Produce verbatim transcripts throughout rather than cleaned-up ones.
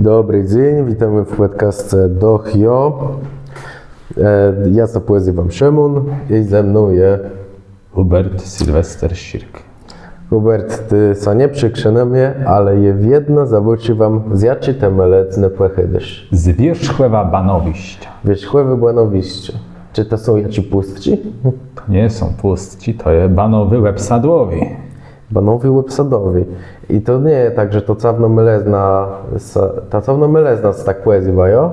Dobri dzéń, witómë w pòdkasce Doch jo. E, jô sã pòzywóm Szëmón i ze mną je Hubert Sylwester Sirk. Hubert, të sã nie przëkrëj na mie, ale jô wiedno zabôcziwóm, z jaczi të môlëznë pòchòdzysz. Z Wierzchòwa Banowiszcza. Wierzchòwé Banowiszcze. Czë to są jaczé pùstczi? To nie są pùstczi, to je banowi łeb sadłowi. Banowi łeb sadłowi. I to nie je tak, że to całô môlëzna, s-, ta całô môlëzna sã tak pòzywô, jo?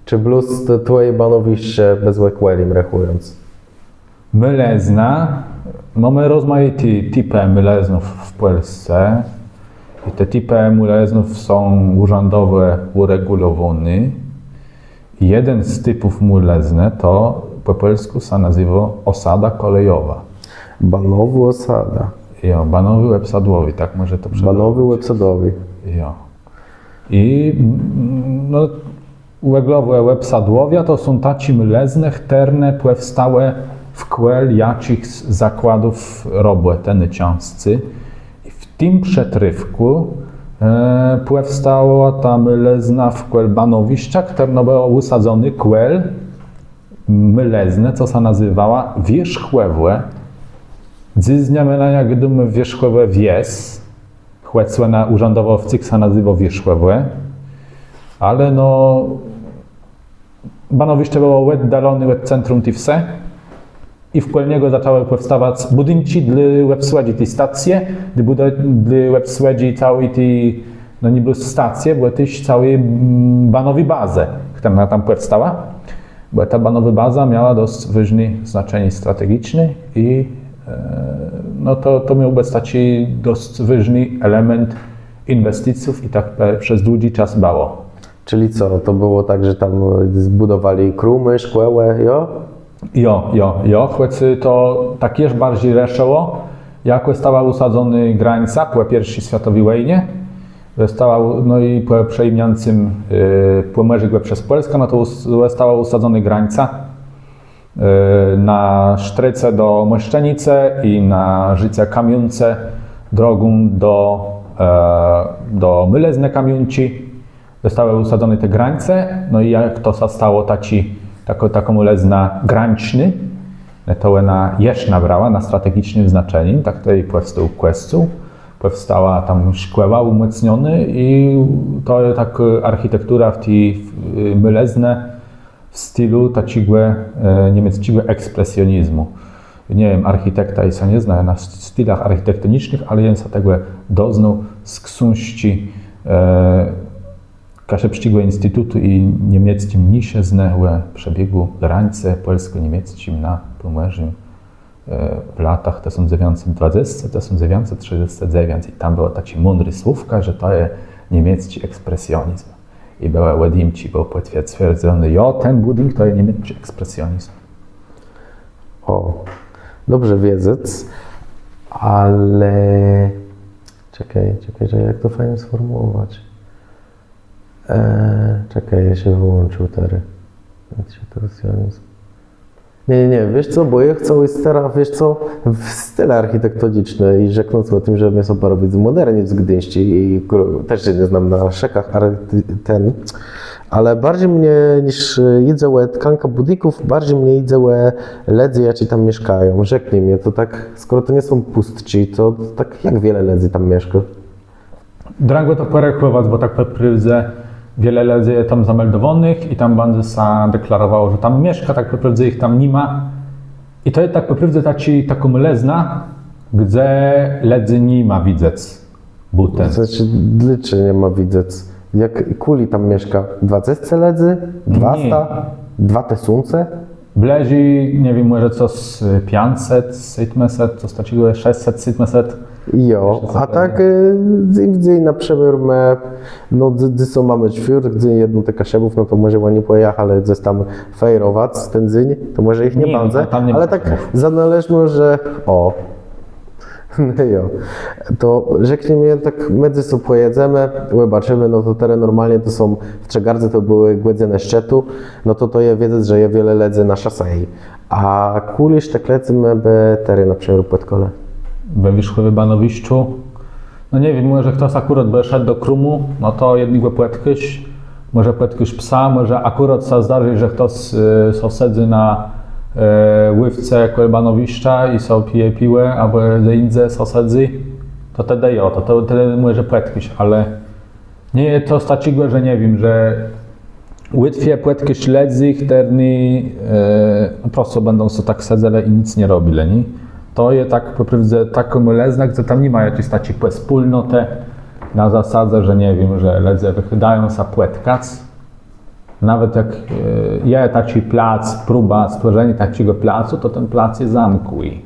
Czë blós to twòje banowiszcze bez òkòlim rechùjąc? Môlëzna, mómë rozmajité tipë môlëznów w Pòlsce. I te tipë môlëznów są ùrzãdowò ùregùlowóné. Jeden z tipów môlëznë to pò pòlskù sã nazéwô òsada kòlejowa. Banowô òsada. Jo, banowi łeb sadłowi, tak mòże to przełożëc. Banowi łeb sadłowi. Jo. I, mm, no, òglowò łeb sadłowi to są taczé môlëznë, chtërne pòwstałë wkół jaczichs zakładów robòtë, ne, czãscy. I w tim przëtrôfkù, e, pòwstała ta môlëzna wkół banowiszcza, chtërno bëło ùsadzoné kòl môlëznë, co sã nazéwała Wierzchòwò. Dzysdnia më na niã gôdómë Wierzchòwò wies, chòc òna ùrzãdowò wcyg sã nazéwô Wierzchòwò. Ale no, banowiszcze bëło òddaloné òd centrum ti wsë. I wkół niegò zaczãłë pòwstawac bùdinczi dlô òbsłëdżi ti stacje, dlô bùdo-, dlô òbsłëdżi całi ti, no nié blós stacje, bò téż całi, mm, banowi bazë, chtërna tam pòwstała. Bò ta banowô baza miała dosc wôżné znaczenié strategiczné i, e, no to, to miôł bëc taczi dosc wôżny element inwesticjów i tak pe-, przez dłudżi czas bëło. Czëli co, to bëło tak, że tam zbùdowelë krómë, szkòłë, jo? Jo, jo, jo, chòc to tak jesz barżi rëszëło, jak òstała ùsadzonô grańca pò pierszi swiatowi wòjnie. Òstała ù-, no i pò przejimniãcym, e, Pòmòrzégò przez Pòlskã, no to ùs-, òstała ùsadzonô grańca, e, na sztréce do Mòszczenicë i na rzéce Kamiónce drogą do, e, do môlëznë Kamiónczi. Òstałë ùsadzoné te grańce, no i jak to sã stało taczi, takô, takô môlëzna grańcznô, to òna jesz nabrała na strategicznym znaczenim, tak tutaj pòwstôł kòscół, pòwstała tam szkòła ùmòcnionô i to je tak, e, architektura w ti, w, e, môlëznie w stilu taczégò, e, niemiecczégò ekspresjonizmù. Nie jem architekta i sã nie znajã na st-, stilach architektonicznëch, ale jem sã tegò doznôł z ksążczi, e, Kaszëbsczégò Institutu i Niemiecczim Mniészëznë ò przebiegù grańcë pòlskò-niemiecczim na Pòmòrzim, e, w latach tësąc dzewiãcset dwadzescë, tësąc dzewiãcset trzëdzescë dzewiãc. I tam bëła takô mądrô słówka, że to je niemiecczi ekspresjonizm. I bëłë òdjimczi, bëło pòtwierdzoné, jo, ten bùdink to je niemiecki ekspresjonizm. Ò, dobrze wiedzec, ale czekôj, czekôj, czekôj, jak to fajnie sfòrmùłowac. E, czekôj, jô sã wëłącził terô. Niemiecki ekspresjonizm. Nié, nié, nié, wiész co, bò jô chcã jesc terô, wiész co, w stile architektonicznym i rzeknąc ò tim, że mie sã baro widzy mòderny w Gduńsce i kò-, téż sã nie znajã na szëkach, ale t-, ten, ale barżi mie niż, e, jidze ò tkankã bùdinków, barżi mie jidze ò lëdzy, jaczi tam mieszkają. Rzeknij mie, to tak, skòro to nie są pùstczi, to tak jak wiele lëdzy tam mieszkô? Drãgò to pòrechòwac, bò tak pò prôwdze wiele lëdzy je tam zameldowónëch i tam bãdze sã deklarowało, że tam mieszkô, tak pò prôwdze jich tam ni ma. I to je tak pò prôwdze taczi, takô môlëzna, gdze lëdzy ni ma widzec bùten. To znaczi, dlôcze ni ma widzec? Jak, kùli tam mieszkô? Dwadzesce lëdzy? Dwasta? Dwa tësące? Blëżi, nie wiém, mòże cos, e, piãcset, sétmëset, cos taczégò, szescset, sétmëset. Jo, a tak, e, dzéń w dzéń na przëmiôr më, no, dzys, dzys mómë czwiôrtk, dzéń Jednotë Kaszëbów, no to mòże òni pòjachelë gdzes tam fejrowac ten dzéń, to mòże jich nie bãdze, ale tak zanôleżno, że, ò, no jo. To rzeknij mie tak, më dzys so pòjedzemë, òbôczimë, no to terô normalnie to są w Trzëgardze, to bëłë gòdzënë szczytu, no to to je wiedzec, że je wiele lëdzy na szasëji. A kùli sztëk lëdzy më bë terô na przëmiôr pòtkelë? We Wierzchòwim Banowiszczu No nie wiém, mòże chtos akùrat bë szedł do krómù, no to jednégò pòtkôsz, mòże pòtkôsz psa, mòże akùrat sã zdarzi, że chtos, e, sąsedzy na, e, łôwce kòl banowiszcza i so pije piwò, abò dze jindze sąsedzy, to tedë jo, to, to tedë mòże pòtkôsz, ale nie je to z taczégò, że nie wiém, że łatwiej pòtkôsz lëdzy, chtërny, e, prosto bãdą so tak sedzelë i nick nie robilë, nié? To je tak pò prôwdze takô môlëzna, że tam ni ma jaczis taczi pòspólnotë na zasadze, że nie wiém, że lëdze wëchôdają sã pòtkac. Nawet jak, e, je taczi plac, próba stwòrzeniô taczégò placu, to ten plac je zamkłi.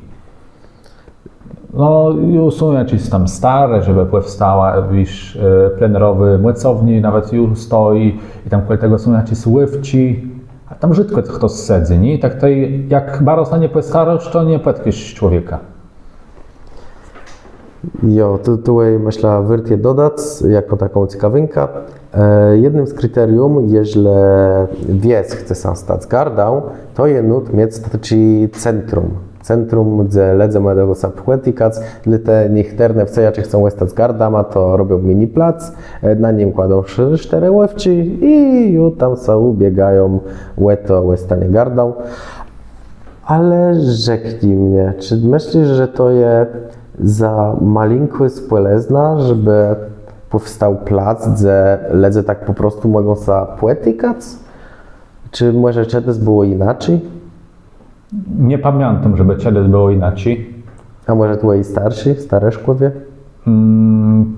No, ju są jaczis tam starë, żebë pòwstała, wiész, e, plenerowô mòcowniô, nawet ju stoi i tam kòl tegò są jaczis łôwczi, a tam rzôdkò chtos sedzy, nié? I tak to jak baro sã nie pòstarasz, to nie pòtkôsz człowieka. Jo, tu, tu je, mëszlã, wôrt je dodac jakò taką cekawënkã. E, jednym z kriterium, jeżlë wies chce sã stac gardą, to je nót miec taczé centrum. Centrum, dze lëdze mògą sã pòtikac, dlôte niechtërne wsë, jaczé chcą òstac gardama, to robią mini plac, e, na nim kładą sz-, sztërë łôwczi i ju tam sã ùbiegają ò to, ò òstanié gardą. Ale rzeknij mie, czë mëslisz, że to je za malinkô spòlëzna, żebë pòwstôł plac, dze lëdze tak pò prostu mògą sã pòtikac? Czë mòże czedës bëło jinaczi? Nie pamiãtóm, żebë czedës bëło jinaczi. A mòże twòji starszi, starëszkòwie? Mm,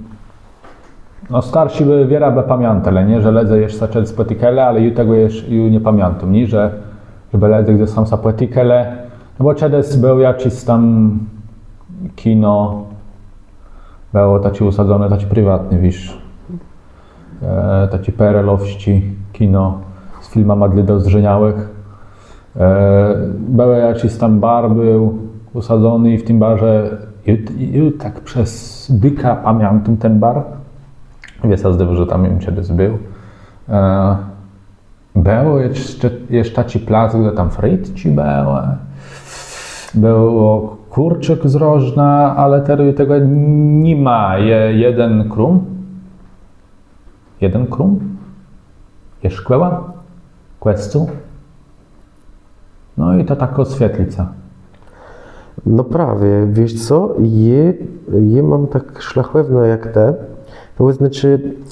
no, starszi bë wierã bë pamiãtelë, nié? Że lëdze jesz sã czedës pòtikelë, ale ju tegò jesz, ju nie pamiãtóm, nié? Że, żebë lëdze gdzes tam sã pòtikelë. No bò czedës bëło jaczis tam kino, bëło taczé ùsadzoné, taczé priwatné, wiész. E, taczé peerelowsczé kino z filmama dlô dozdrzeniałëch. E, bëłë jaczis tam bar béł ùsadzoné i w tim barze, ju, ju tak przez dôkã pamiãtóm ten bar. Wiész, a zdôwô, że tam jem czedës béł. E, bëło jesz, jesz taczi plac, dze tam frytczi bëłë. Bëło kùrczëk z rożna, ale terô tegò ni ma. Je jeden króm. Jeden króm, je szkòła, kòscół, no i to takô swietlica. No prawie, wiész co, jô, jô móm tak szlachòwno jak të, to znaczi,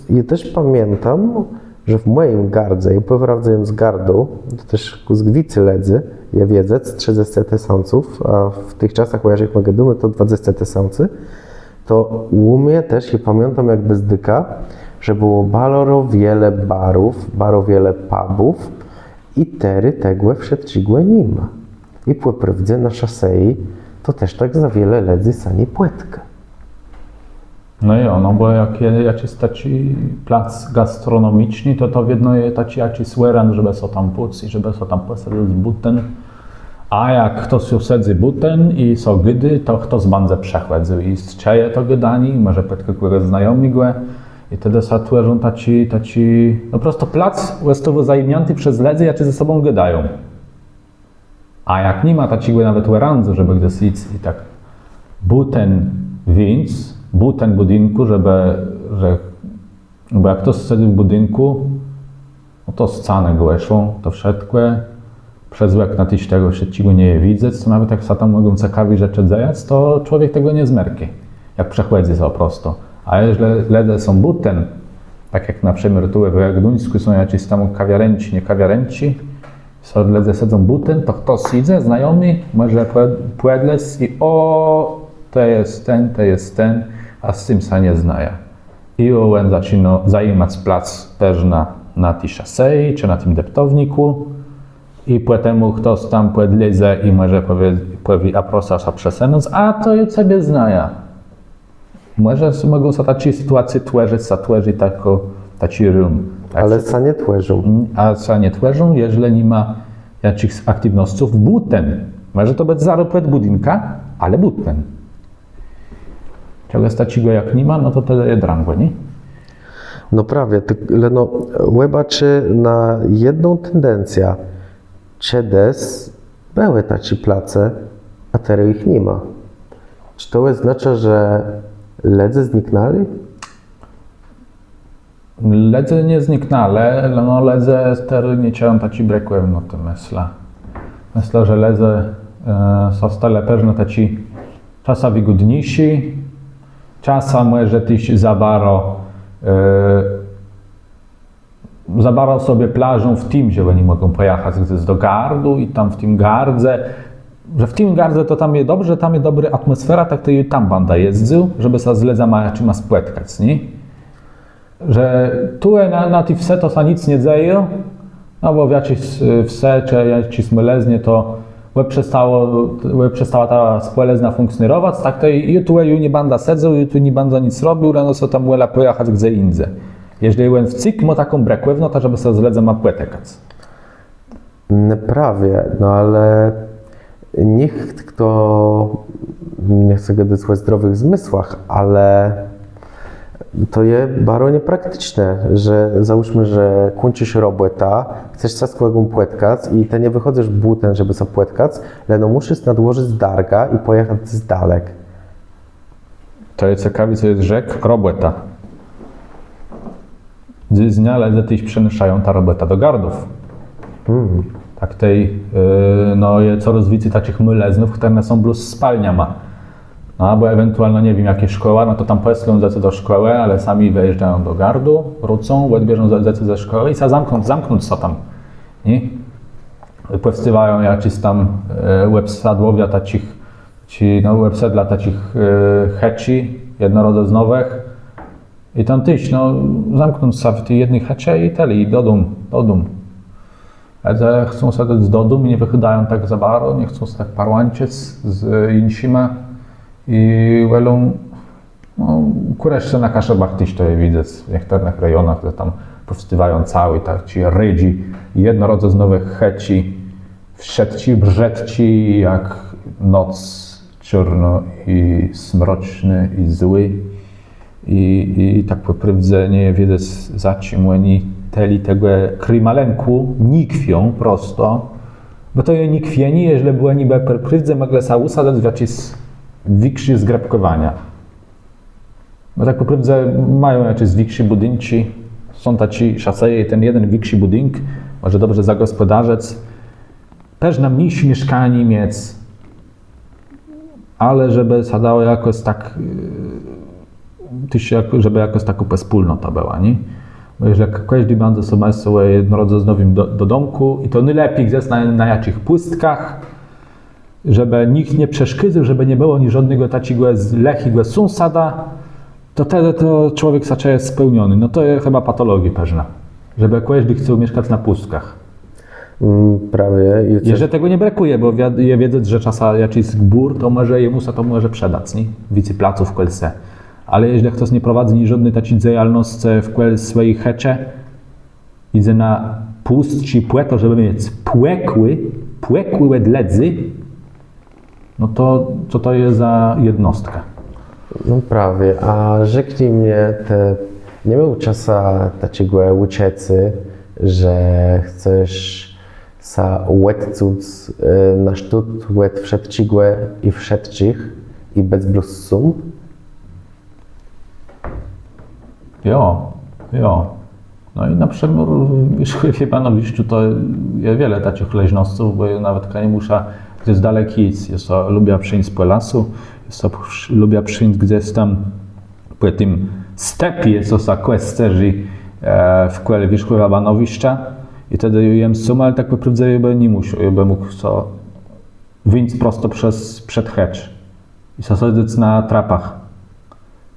jô téż pamiãtóm, że w mòjim gardze, jô pò prôwdze jem z gardu, to téż kùsk wicy lëdzy, je wiedzec, trzëdzescë tësąców, a w tëch czasach, ò jaczich më gôdómë, to dwadzescë tësący, to ù mie téż, jô pamiãtóm jak bez dôka, że bëło baro wiele barów, baro wiele pubów i terô tegò wszëtczégò ni ma. I pò prôwdze na szaseji to téż tak za wiele lëdzy sã nie pòtkô. No jo, no bò jak je jaczis taczi plac gastronomiczny, to to wiedno je taczi jaczis wariant, żebë so tam pùc i żebë so tam pòsedzec bùten. A jak chtos ju sedzy bùten i so gôdô, to chtos bãdze przechòdzył i słëchô to gôdanié, mòże pòtkô kògòs znajomégò. I tedë sã twòrzą taczi, taczi, no prosto plac òstôwô zajimniãti przez lëdzy, jaczi ze sobą gôdają. A jak ni ma taczégò nawet wariantu, żebë gdzes jic i tak bùten wińc, bùten bùdinkù, żebë, że, bò jak chtos sedzy w bùdinkù, no to scanë głëszą, to wszëtkò. Przez òkna téż tegò wszëtczégò nie je widzec, to nawet jak sã tam mògą cekawé rzeczë dzejac, to człowiek tegò nie zmerkô, jak przechòdzy so prosto. A jeżlë lëdze są bùten, tak jak na przëmiôr tu we Gduńskù są jaczés tam kawiarenczi, nié kawiarenczi, so lëdze sedzą bùten, to chtos jidze, znajomi, mòże pò-, pòdlezc i: „Ò, to je ten, to je ten”, a z tim sã nie znajã. I òn zaczinô zajimac plac téż na, na ti szaseji, czë na tim deptownikù. I pòtemù chtos tam pòdlezie i mòże pòwie, pòwie: „A proszã sã przesunąc, a to jô cebie znajã”. Mòże s-, mògą sã taczé sytuacje twòrzëc, sã twòrzi takô, taczi rum. Ale sã nie twòrzą. A sã nie twòrzą, jeżlë ni ma jaczichs aktiwnosców bùten. Mòże to bëc zarô pòd bùdinkã, ale bùten. Czegòs taczégò jak ni ma, no to tedë je drãgò, nié? No prawie, të, leno òbaczë na jedną tendencjã. Czedës bëłë taczé place, a terô jich ni ma. Czë to òznôczô, że Lëdze zniknãlë? Lëdze nie zniknãlë, no lëdze terô nie czëją taczi brëkòwnotë, mëszlã. Mëszlã, że lëdze sã stelë pewno taczi czasã wigódniészi, czasã mòże téż za baro za baro sobie plażą w tim, że òni mògą pòjachac gdzes do gardu i tam w tim gardze, że w tim gardze to tam je dobrze, tam je dobrô atmòsfera, tak to i tam bãdã jezdzył, żebë sã z lëdzama jaczima spòtkac, nié? Że tu na ti wsë to sã nick nie dzeje, no bò w jaczis wsë czë jaczis môlëznie to òprzestała ta spòlëzna fùnkcjonowac, tak to i tu ju nie bãdã sedzôł, i tu nie bãdã nick robił, leno so tam wòlã pòjachac gdze jindze. Jeżlë òn wcyg mô taką brëkòwnotã, żebë sã z lëdzama pòtikac. No prawie, no ale nicht, chto, nie chcã gadac ò zdrowëch zmësłach, ale to je baro nieprakticzné, że załóżmë, że kùńczisz robòtã, chcesz sã z kògùm pòtkac i të nie wëchòdzysz bùten, żebë sã pòtkac, leno mùszisz nadłożëc dargã i pòjachac z dalek. To je cekawi, co jes rzekł, robòta. Dzysdnia lëdze téż przenôszają tã robòtã do gardów. Tak tej no je corôz wicy taczich môlëznów, chtërne są blós spalniama. No abò ewentualno, nie wiém, jak je szkòła, no to tam pòslą dzecë do szkòłë, ale sami wëjéżdżają do gardu, wrócą, òdbierzą dzecë ze szkòłë i sã zamknąc, zamknąc sã tam. Nié? Pòwstôwają jaczés tam òbsadłowiô taczich, czë no òbsadlô taczich chëczi jednorodzeznowëch. I tam téż no zamknąc sã w ti jedny chëczë i tëli, i do dóm, do dóm. Ale chcą sã dac do dóm i nie wëchôdają tak za baro, nie chcą sã tak parłãczëc z jinszima. I wòlą No kùreszce na Kaszëbach téż to je widzec w niechtërnëch rejonach, że tam pòwstôwają całé taczé rédżi jednorodzeznowëch chëczi, wszëtczé brzëdczé jak noc, czôrnô i smrocznô i złô. I tak pò prôwdze nie je wiedzec, za czim òni tëli tegò krimalënkù nikwią prosto. Bò to je nikwienié, jeżlë bë òni bë pò prôwdze mòglë sã ùsadac w jaczis wikszi zgrëpkòwania. Bò tak pò prôwdze mają jaczés wikszé bùdinczi, są taczé szaseje i ten jeden wikszi bùdink mòże dobrze zagòspòdarzëc. Téż na mniészé mieszkanié miec, ale żebë sã dało jakòs tak, téż żebë jakòs takô wspólnota bëła, nié? Bò jeżlë kòżdi bãdze so mëslôł ò jednorodzeznowim dodomkù i to nôlepi gdzes na jaczich pùstkach, żebë nicht nie przeszkôdzôł, żebë nie bëło niżódnégò taczégò lëchégò sąsada, to tedë to człowiek sã czëje spełniony. No to je chëba patologiô pewno, żebë kòżdi chcôł mieszkac na pùstkach. Prawie. Jeżlë tegò nie brëkùje, bò je wiedzec, że czasã jaczis gbùr to mòże, jemù sã to mòże przëdac, nié? Wicy placów kòl se. Ale jeżlë chtos nie prowadzy niżódny taczi dzejalnoscë w kòl swòji chëczë, jidze na pùstczi pò to, żebë miec pòkù, pòkù òd lëdzy, no to co to je za jednostka? No prawie, a rzeknij mie, të nie miôł czasã taczégò ùczëcô, że chcesz sã òdcąc na sztót òd wszëtczégò i wszëtczich i bëc blós sóm? Jo, jo. No i na przëmiôr w Wierzchòwie Banowiszczu to je wiele taczich leżnosców, bò jô nawetka nie mùszã gdzes dalek jic. Jô so lubiã przeńc pò lasu, jô so lubiã przeńc gdzes tam pò tim stepie, co sã kòscérzi w kòle Wierzchòwa Banowiszcza. I tedë jô jem sóm, ale tak pò prôwdze jô bë ni mùszôł, jô bë mógł so wińc prosto przez przedchëcz i sã sedzec na trapach,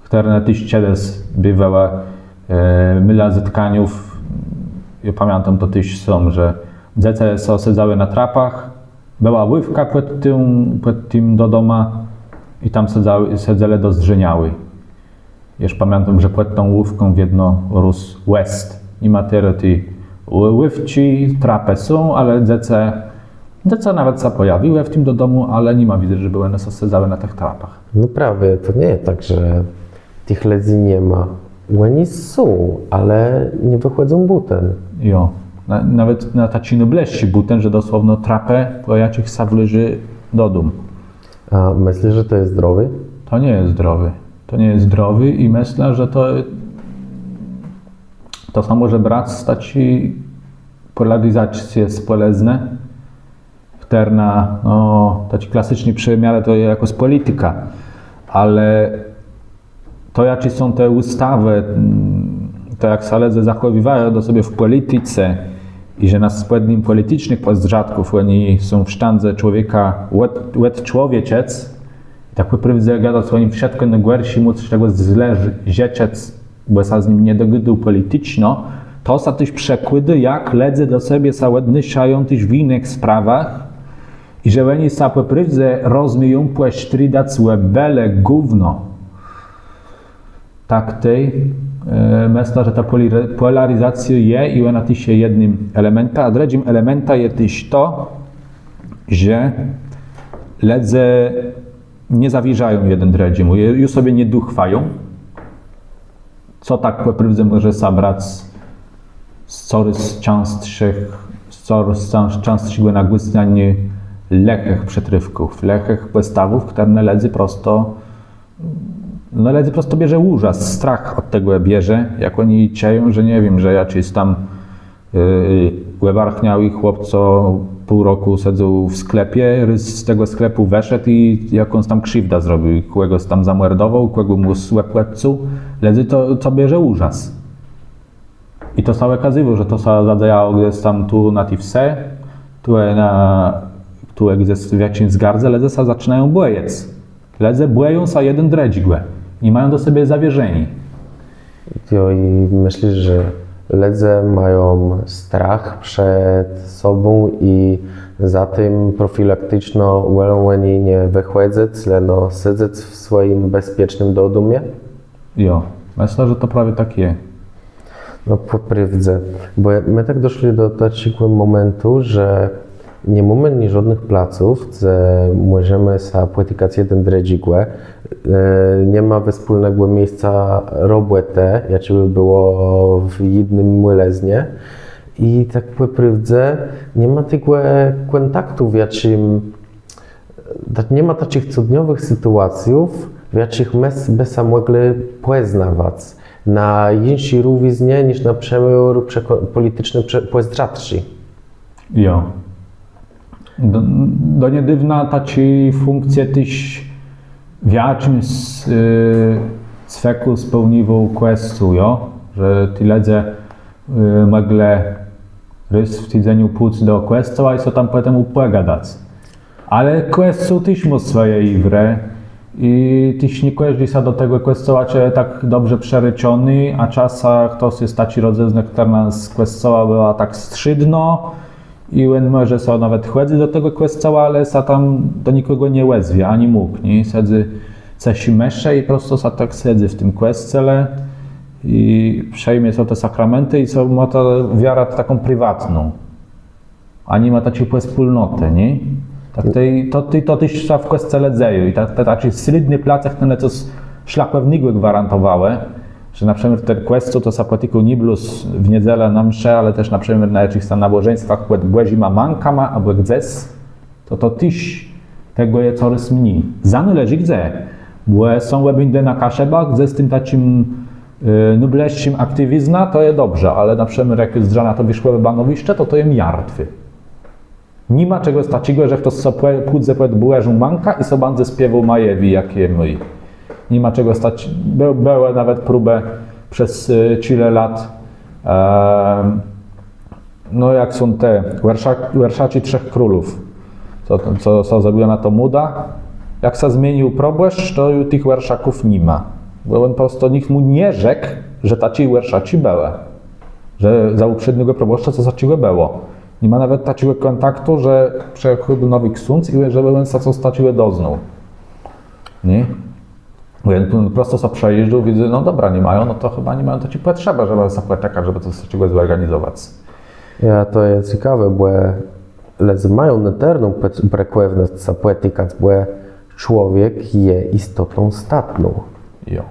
chtërne téż czedës biwałë môlã zetkaniów. Jô pamiãtóm to téż sóm, że dzecë sã sedzałë na trapach, bëła łôwka pòd tim dodomã i tam sedzelë dozdrzeniałi. Jesz pamiãtóm, że pòd tą łôwką wiedno rósł òst. Ni ma terô ti łôwczi, trapë są, ale dzecë, dzecë nawet sã pòjawiłë w tim dodomù, ale ni ma widzec, żebë òne sã sedzałë na tëch trapach. No prawie, to nie je tak, że tëch lëdzy ni ma. Òni są, ale nie wëchòdzą bùten. Jo, nawet na taczi nôblëższi bùten, że dosłowno trapë, pò jaczich sã wlôżô do dóm. A mëslisz, że to je zdrowé? To nie je zdrowé. To nie je zdrowi i mëszlã, że to, to sã mòże brac z taczi pòlarizacje spòlëznë, chtërna, no, taczi klasyczny przëmiôr to je jakôs pòlitika, ale to, jaczé są te ùstawë, to, jak sã lëdze zachòwiwają do sebie w pòlitice i że na spòdlim pòliticznëch pòzdrzatków òni są w sztãdze człowieka òd-, òdczłowieczëc, tak pò prôwdze gadac ò nim wszëtkò nôgòrszé, mù z tegò zle żëczëc, bò sã z nim nie dogôdôł pòliticzno, to sã téż przekłôdô, jak lëdze do sebie sã òdnôszają téż w jinëch sprawach i że òni sã pò prôwdze rozmieją pòsztrëdac ò bële gówno. Tak tej, e, mëszlã, że ta pòlari-, pòlarizacjô je i òna téż je jednym elementã, a drëdżim elementã je téż to, że lëdze nie zawierzają jeden drëdżémù, ju, ju sobie nie dùfôwają, co tak pò prôwdze mòże sã brac z corôz czãstszich, z corôz czãs-, czãstszégò nagłôsnianiô lëchëch przëtrôfków, lëchëch pòstawów, chtërne lëdzy prosto, no, lëdzy prosto bierze ùrzas, strach òd tegò bierze, jak òni czëją, że nie wiém, że jaczis tam e, òbarchniałi chłop, co pół rokù sedzôł w sklepie, rôz z tegò sklepù wëszedł i jakąs tam krziwdã zrobił, kògòs tam zamòrdowôł, kògò mù łeb òdcął. Lëdzy to, to bierze ùrzas. I to sã òkazywô, że to sã zadzejało gdzes tam tu na ti wsë, tu na, tu gdzes w jaczims gardze, lëdze sã zaczinają bòjec. Lëdze bòją sã jeden drëdżégò. Ni mają do sebie zawierzeniô. Jo, i mëslisz, że lëdze mają strach przed sobą i za tim profilakticzno wòlą òni nie wëchòdzëc, leno sedzec w swòjim bezpiecznym dodomie? Jo, mëszlã, że to prawie tak je. No, pò prôwdze, bò më tak doszlë do taczégò mòmentu, że ni mómë niżódnëch placów, dze mòżemë sã pòtikac jeden drëdżégò. E, ni ma wespólnégò miejsca robòtë, jaczé bë bëło w jednym mòlëznie. I tak pò prôwdze ni ma tegò kòntaktu, w jaczim tak, ni ma taczich codniowëch sytuacjów, w jaczich më s-, bë sã mòglë pòznawac na jinszi rówiznie niż na przëmiôr przekò-, pòliticzné prze-, pòzdrzatczi. Jo. Do, do niedôwna taczé fùnkcje téż w jaczims, e, cwekù spełniwôł Kòscół, jo? Że ti lëdze, e, mòglë rôz w tidzeniu pùc do kòscoła i so tam pòtemù pògadac. Ale Kòscół téż mô swòje jiwrë i téż nié kòżdi sã do tegò kòscoła czëje tak dobrze przërëczony, a czasã chtos je z taczi rodzëznë, chtërna z kòscoła bëła tak strzédno i òn mòże so nawet chòdzy do tegò kòscoła, ale sã tam do nikògò nie òzwie, ani mógł, nié? Sedzy, cëszi mëszë i prosto sã tak sedzy w tim kòscele i przëjmie so te sakramentë i so mô tã wiarã taką priwatną. A ni ma taczi wspólnotë, nié? Tak tej, to, to, to téż sã w Kòscele dzeje i ta, te taczé slédné place, chtërne cos szlachòwnégò gwarantowałë, że na przëmiôr ten Kòscół to sã pòtikô nié blós w niedzelã na mszë, ale téż na przëmiôr na jaczichs tam nôbòżeństwach pòd Bòżima Mãkama abò gdzes, to, to téż tegò je corôz mni. Zanôleżi gdze, bò są òbéńdë na Kaszëbach, gdze z tim taczim, e, nôblëższim aktiwizmã, to je dobrze, ale na przëmiôr jak zdrzã na to Wierzchòwé Banowiszcze, to to je miartwé. Ni ma czegòs taczégò, że chtos so pò-, pùdze pòd Bòżą Mãkã i so bãdze spiéwôł Majewi, jak je mój. Ni ma czegòs taczégò, bë-, bëłë nawet próbë przez, e, czile lat, em, no, jak są te wërsza-, wërszaczi Trzech Królów, co, co, co zrobiła na to mòda. Jak sã zmienił probòszcz, to ju tëch wërszaków ni ma. Bò òn prosto, nicht mù nie rzekł, że taczé wërszaczi bëłë. Że za ùprzédnégò probòszcza cos taczégò bëło. Ni ma nawet taczégò kòntaktu, że przëchôdôł nowi ksądz i żebë òn sã cos taczégò doznôł. Nié? Bò òn tu prosto so przejéżdżôł, widzy, no dobra, ni mają, no to chëba ni mają taczi pòtrzebë, żebë sã pòtëkac, żebë cos taczégò zòrganizowac. Jo, to je cekawé, bò lëdze mają nôtërną pòt-, brëkòwnosc sã pòtëkac, bò człowiek je jistotą statną. Jo.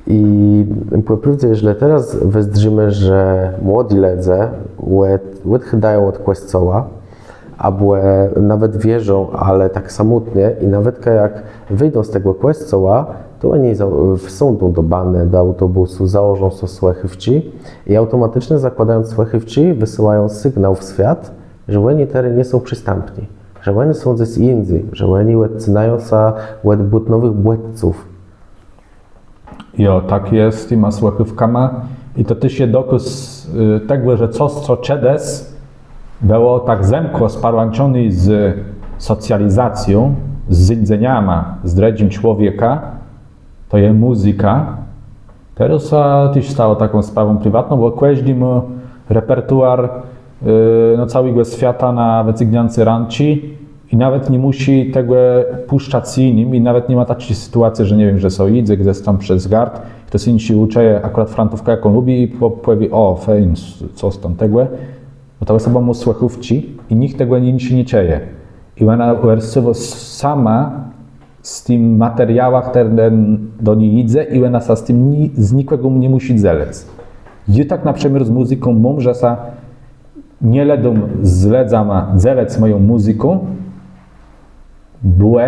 I pò prôwdze, jeżlë terô wëzdrzimë, że młodi lëdze òd-, òdchôdają òd Kòscoła, abò nawet wierzą, ale tak samòtnie, i nawetka jak wëjdą z tegò Kòscoła, To òni za- wsądą do banë, do autobùsu, założą so słëchôwczi i automatyczno zakłôdając słëchôwczi, wësyłają sygnał w swiat, że òni terô nie są przëstãpny, że òni są dzes jindze, że òni òdcyngają sã òd bùtnowëch bòdźców. Jo, tak je z tima słëchôwkama. I to téż je dokôz tegò, że cos, co czedës bëło tak zemkłé sparłãczoné z socjalizacją, z zéńdzeniama z drëdżim człowiekã, to je mùzyka. Terô sã téż stało taką sprawą priwatną, bò kòżdi mô repertuar no całégò swiata na wëcygniãcé rãczi. I nawet nie mùszi tegò pùszczac jinym, i nawet ni ma taczi sytuacje, że nie wiém, że so jidze gdzes tam przez gard, chtos jinszi ùczëje akùrat frantówkã, jaką lubi, i pòwié: „Ò, fejn, cos tam tegò”. Bò ta òsoba mô słëchôwczi i nicht tegò jinszi nie czëje. I òna wreszce sama z tim materiałã, chtëren do ni jidze, i òna sã z tim ni- z nikògùm nie mùszi dzelëc. Jô tak na przëmiôr z mùzyką móm, że sã nie lëdóm z lëdzama dzelëc mòją mùzyką, bò,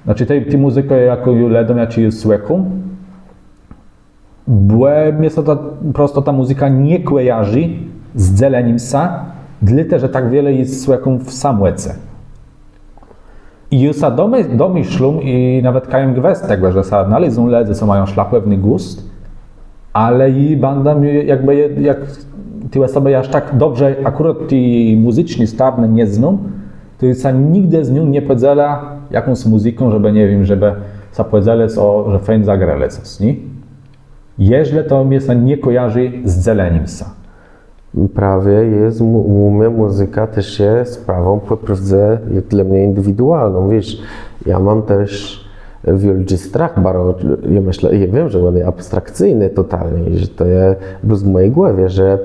znaczi ti, ti mùzykã, jaką jô lëdóm, jaczi jô słëchóm, bò mie sã ta, prosto ta mùzyka nie kòjarzi z dzelenim sã, dlôte że tak wiele ji słëchóm w samòce. I jô sã domëszlóm i nawet kajem gwës tegò, że sã nalézą lëdze, co mają szlachòwny gùst, ale i bãdã jakbë, jak ti òsobë jaż tak dobrze akùrat ti mùzyczny starnë nie znóm, to jô sã nigdë z nią nie pòdzelã jakąs mùzyką, żebë, nie wiém, żebë sã pòdzelëc ò, że fejn zagrelë cos, nié? Jeżlë to mie sã nie kòjarzi z dzelenim sã. Prawie je, ù mie mùzyka téż je sprawą pò prôwdze, jak dlô mie, indiwidualną, wiész. Jô móm téż wiôldżi strach, baro, jô mëszlã, jô wiém, że òn je abstrakcyjny totalnie i że to je blós w mòji głowie, że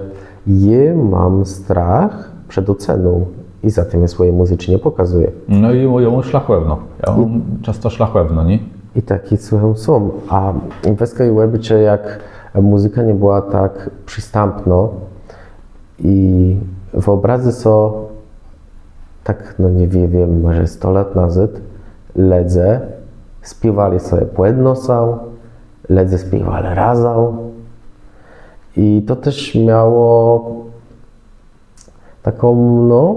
jô móm strach przed òceną i za tim jô swòji mùzyczi nie pòkazëjã. No i jô móm szlachòwno. Jô móm czãsto szlachòwno, nié? I tak je, słëchóm, są. A wez kò òbôczë, jak mùzyka nie bëła tak przëstãpnô i wëòbrazë so tak, no nie wiém, mòże sto lat nazôd lëdze spiéwelë so pòd nosã, lëdze spiéwelë razã. I to téż miało taką, no,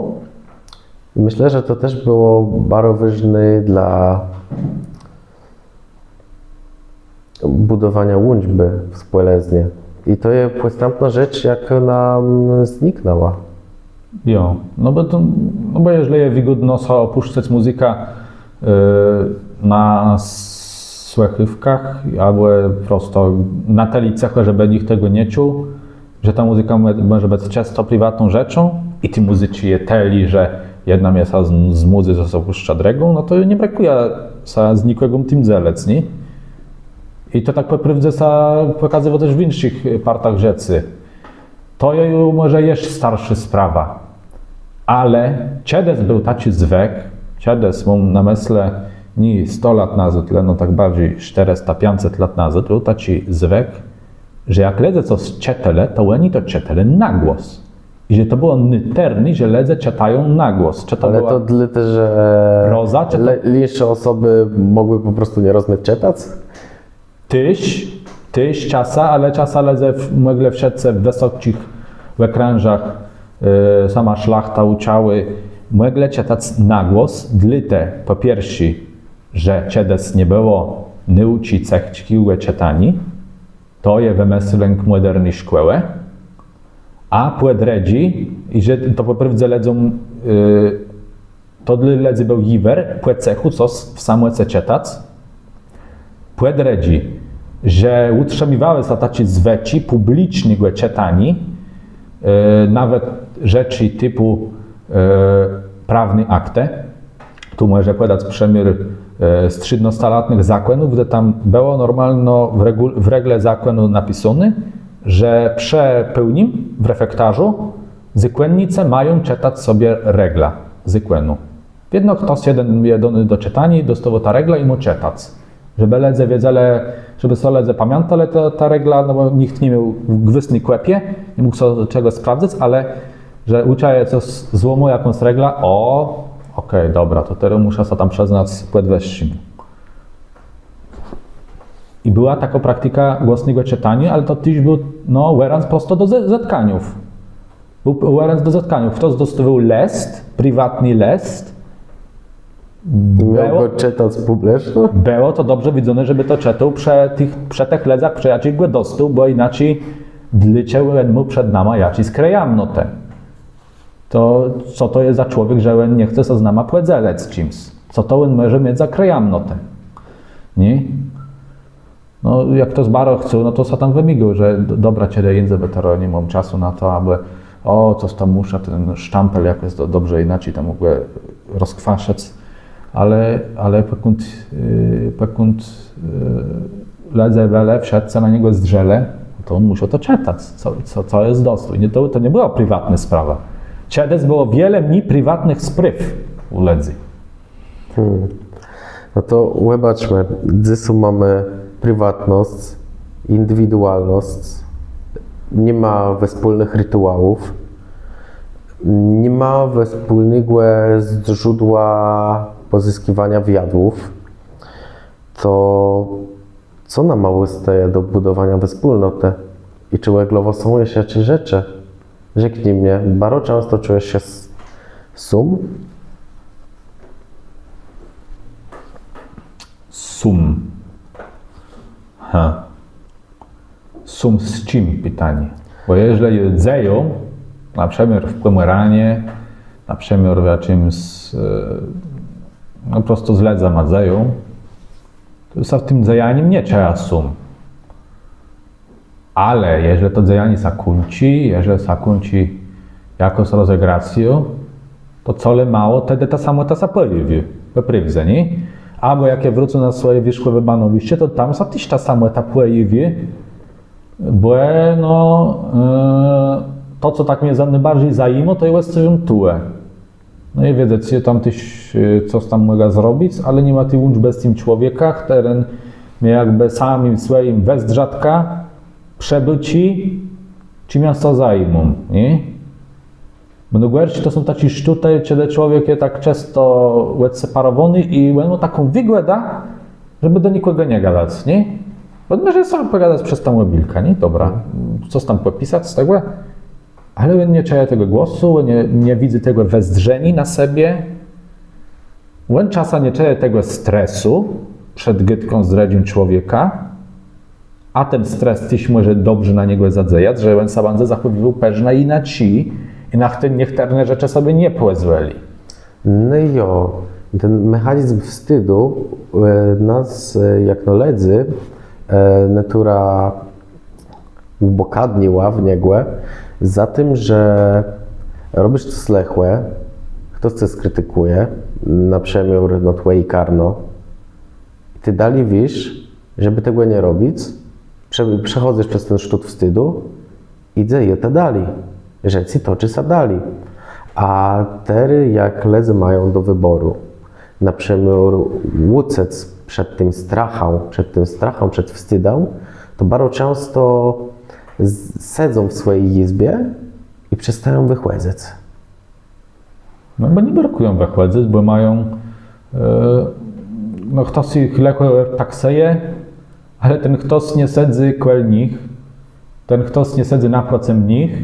mëszlã, że to téż bëło baro wôżné dlô bùdowaniô łączbë w spòlëznie. I to je pòstãpnô rzecz, jakô nama zniknãła. Jo, no bò to, no bò jeżlë je wigódno so pùszczac mùzykã na słëchôwkach abò prosto na tëli cëchò, żebë nicht tegò nie czuł, że ta mùzyka mòże bëc czãsto priwatną rzeczą i ti mùzyczi je tëli, że jedna mie sã znëdzy, to so pùszczã drëgą, no to nie brëkùjã sã z nikògùm tim dzelëc, nié? I to tak pò prôwdze sã pòkazywô téż w jinszich partach rzeczë. To je ju mòże jesz starszô sprawa. Ale czedës béł taczi zwëk, czedës, móm na mëslë nié sto lat nazôd, leno tak barżi sztërësta, piãcset lat nazôd, béł taczi zwëk, że jak lëdze cos czëtelë, to òni to czëtelë na głos. I że to bëło nôtërné, że lëdze czëtają na głos. Czë to Ale bëła to dlôte, że proza, czë to jinszé òsobë mògłë pò prostu nie rozmiec czëtac? Téż, téż czasã, ale czasã lëdze mòglë wszëtcë w wësoczich òkrãżach, sama szlachta, ùczałi, mòglë czëtac na głos, dlôte pò pierszé, że czedës nie bëło nôùczi cëchòtkò czëtaniô, to je wëmëslënk mòderny szkòłë. A pò drëdżé, i że to pò prôwdze lëdzóm, to dlô lëdzy béł jiwer pò cëchù cos w samòce czëtac. Pò drëdżé, że ùtrzimiwałë sã taczé zwëczi pùblicznégò czëtaniô, nawet rzeczi tipù prawné aktë. Tu mòże pòdac przëmiôr strzédnostalatnëch zakònów, dze tam bëło normalno w regle zakònu napisóné, że przë pôłnim w refektarzu zakònnicë mają czëtac sobie reglã zakònu. Wiedno chtos jeden je dóny do czëtaniô, dostôwô tã reglã i mô czëtac. Żebë lëdze wiedzelë, żebë so lëdze pamiãtelë tã reglã, no bò nicht ni miôł gwësny kòpie, ni mógł so czegò sprawdzëc, ale że ùczëje, co złómô jakąs reglã, ò, òkej, dobra, to terô mùszã sã tam przëznac pòdwëższémù. I bëła takô praktika głosnégò czëtaniô, ale to téż béł, no, òrãdz prosto do ze- zetkaniów. Béł òrãdz do zetkaniów. Chtos dostôwôł lëst, priwatny lëst. Miôł gò czëtac pùbliczno? Bëło to dobrze widzóné, żebë to czëtôł przë tëch, przë tëch lëdzach, przë jaczich gò dostôł, bò jinaczi dlôcze òn mô przed nama jaczis krëjamnotë? To co to je za człowiek, że òn nie chce sã z nama pòdzelëc czims? Co to òn mòże miec za krëjamnotë? Nié? No, jak chtos baro chcôł, no to sã tam wëmigôł, że d- dobra, czedë jindze, bò terô ni móm czasu na to, abò ò, cos tam mùszã, ten sztampel jakòs do- dobrze jinaczi tam mògłë rozkwaszëc. Ale, ale pòkąd, pòkąd lëdze bëlë, wszëtcë na niegò zdrzelë, to òn mùszôł to czëtac, co, co, co je dostôł. Nié, to, to nie bëła priwatnô sprawa. Czedës bëło wiele mni priwatnëch sprôw ù lëdzy. No to òbaczmë, dzysô mómë priwatnosc, indiwidualnosc, ni ma wespólnëch rituałów, ni ma wespólnégò zdrzódła pòzëskiwaniô wiadłów. To co nama òstaje do bùdowaniô wespólnotë? I czë òglowò są jesz jaczés rzeczë? Rzeknij mie, baro czãsto czëjesz sã s- sóm? Sóm. Ha. Sóm z czim, pitanié? Bò jeżlë jô dzejôł, na przëmiôr w Pòmòranie, na przëmiôr w jaczims, no prosto z lëdzama dzejôł, to jô sã w tim dzejanim nie czëjã sóm. Ale jeżlë to dzejanié sã kùńczi, jeżlë sã kùńczi jakąs rozegracją, to colemało tedë ta samòta sã pòjôwiô, pò prôwdze, nié? Abò jak jô wrócã na swòje wierzchòwé banowiszcze, to tam sã téż ta samòta pòjôwiô, bò no to, co tak mie nôbarżi zajimô, to je òstawióm tuwò. No i wiedzec, jô tam téż cos tam mògã zrobic, ale ni ma ti łączbë z tim człowiekã, chtëren mie jakbë samim swòjim wëzdrzatkã przëbôczi, czim jô sã zajimóm, nié? Bò nôgòrszé to są taczé sztótë, czedë człowiek je tak czësto òdseparowóny i òn mô taką wëgòdã, żebë do nikògò nie gadac, nié? Òn mòże so pògadac przez tã mòbilkã, nié? Dobra, cos tam pòpisac z tegò. Ale òn nie czëje tegò głosu, òn nie, nie widzy tegò wezdrzeniô na sebie. Òn czasã nie czëje tegò stresu przed gôdką z drëdżim człowiekã, a ten stres téż mòże dobrze na niegò zadzejac, że òn sã bãdze zachòwiwôł pewno jinaczi i na te niechtërne rzeczë sobie nie pòzwòli. No jo, ten mechanizm wstidë nas, jakno lëdzy, natura ùbòkadniła w niegò za tim, że robisz cos lëchò, chtos ce skritikùje, na przëmiôr no twòje karno, i të dali wiész, żebë tegò nie robic, przechodzësz przez ten sztót wstidë i dzeje to dali. Rzeczë toczi sã dali. A terô jak lëdze mają do wëbòru, na przëmiôr ùcec przed tim strachã, przed tim strachã, przed wstidã, to baro czãsto sedzą w swòji jizbie i przestają wëchòdzëc. No bò nie bërkùją wëchòdzëc, bò mają, no chtos jich lëchò taksëje, ale ten chtos nie sedzy kòl nich, ten chtos nie sedzy naprocëm nich.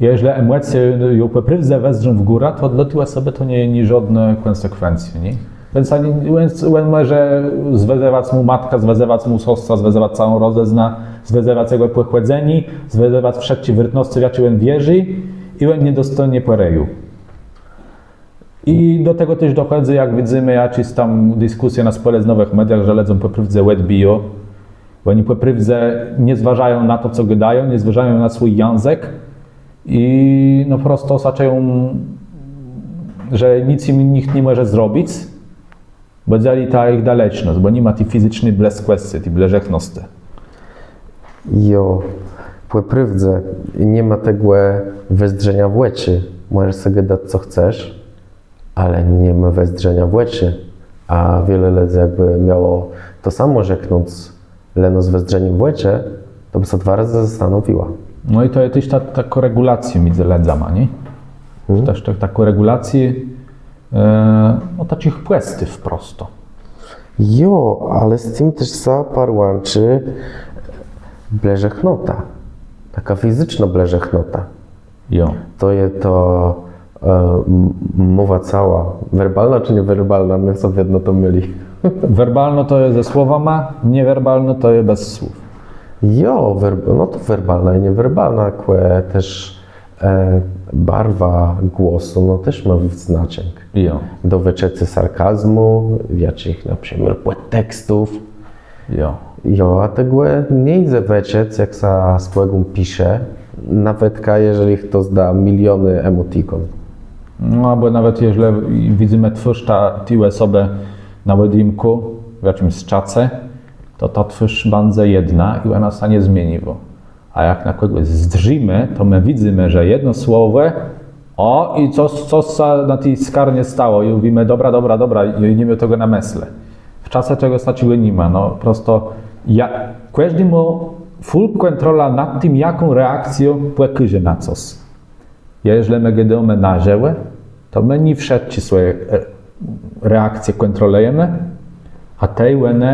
Jeżlë emòcje ju pò prôwdze wezdrzą w górã, to dlô ti òsobë to nie je niżódné kònsekwencje, nié? Ten sóm, òn mòże zwëzywac mù matkã, zwëzywac mù sostrã, zwëzywac całą rodzinã, zwëzywac jegò pòchòdzenié, zwëzywac wszëtczé wôrtnoscë, w jaczé òn wierzi, i òn nie dostónie pò rëju. I do tegò téż dochòdzy, jak widzymë, jaczés tam diskùsje na spòlëznowëch mediach, że lëdzóm pò prôwdze òdbijô. Òni pò prôwdze nie zważają na to, co gôdają, nie zważają na swój jãzëk i no prosto sã czëją, że nic jim nicht ni mòże zrobic. Bò dzeli ta jich dalecznosc, bò ni ma ti fizyczny blëskòscë, ti blëżëchnoscë. Jo, pò prôwdze ni ma tegò wezdrzeniô w òczë. Mòżesz so gadac, co chcesz, ale ni ma wezdrzeniô w òczë. A wiele lëdzy jakbë miało to samò rzeknąc, leno z wezdrzenim w òczë, to bë sã dwa razë zastanowiła. No i to je téż ta, ta kòregùlacjô midzë lëdzama, nié? Téż ta, ta kòregùlacjô, no taczich pòstów prosto. Jo, ale z tim téż sã parłãczi blëżëznota. Takô fizycznô blëżëznota. Jo. To je to e, m- mowa cała. Werbalnô czë niewerbalnô? Mie sã wiedno to mëli. Werbalnô to je ze słowama, niewerbalnô to je bez słów. Jo, werb- no to werbalnô i niewerbalnô, kò téż e, barwa głosu, no téż mô znaczënk. Jo. Do wëczëcô sarkazmù, jaczich na przëmiôr pòdtekstów. Jo. Jo, a tegò nie jidze wëczëc, jak sã z kògùm pisze, nawetka jeżlë chto zdô milionë emotikón. No abò nawet jeżlë widzymë twôrz ta, ti òsobë na òdjimkù w jaczims czace, to ta twôrz bãdze jedna i òna sã nie zmieniwô. A jak na kògòs zdrzimë, to më widzymë, że jedno słowò, ò, i cos, cos sã na ti skarnie stało i mówimë: dobra, dobra, dobra, i nie miôł tegò na mëslë. W czace czegòs taczégò ni ma, no prosto. Ja, kòżdi mô full kòntrolã nad tim, jaką reakcjã pòkôże na cos. Jeżlë më gôdómë na żëwò, to më nié wszëtczé swòje e, reakcje kòntrolëjemë, a tej òne